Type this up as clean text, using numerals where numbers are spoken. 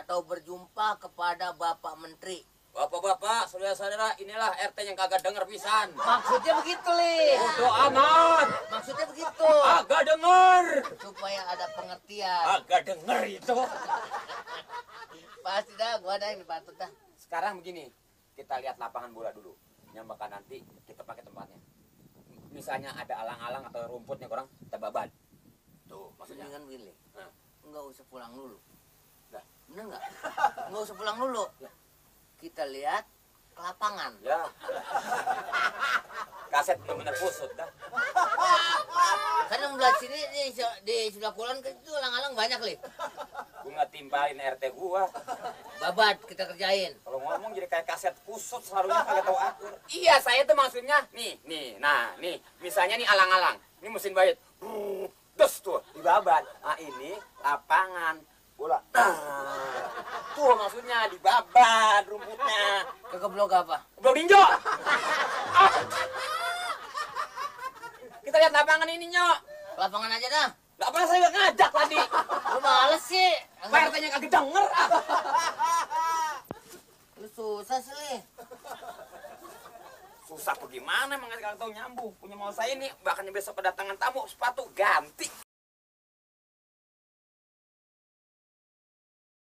atau berjumpa kepada Bapak Menteri. Bapak-bapak, saudara-saudara, inilah RT yang kagak denger pisan. Maksudnya begitu, Li. Bodoh amat. Maksudnya begitu. Agak denger. Supaya ada pengertian. Agak denger itu. Pasti dah, gua ada yang dipatut dah. Sekarang begini, kita lihat lapangan bola dulu. Yang bakal nanti kita pakai tempatnya. Misalnya ada alang-alang atau rumputnya kurang, kita babat. Tuh, maksudnya. Mendingan begini. Nah. Enggak usah pulang dulu. Dah. Bener nggak? Enggak usah pulang dulu. Ya. Kita lihat ke lapangan. Ya. Kaset bener-bener kusut dah. Kan yang belah sini di sebelah kulon itu alang-alang banyak, Li. Gua nggak timbalin RT gua. Babat kita kerjain. Kalau ngomong jadi kayak kaset kusut selalunya kagak tahu atur. Iya, saya tuh maksudnya nah, misalnya nih alang-alang. Ini mesin bait. Terus tuh dibabat. Nah, ini lapangan bola. Tuh maksudnya dibabat rumputnya. Ke blok apa? Blok tinjo. Kita lihat lapangan ini, Nyok. Lapangan aja dah. Nggak pernah saya ngajak tadi. Lu males sih. Pak RT-nya kagak denger. Lu susah sih, Li. Susah bagaimana emang kagak tahu nyambung. Punya mau saya ini bahkan besok kedatangan tamu sepatu ganti.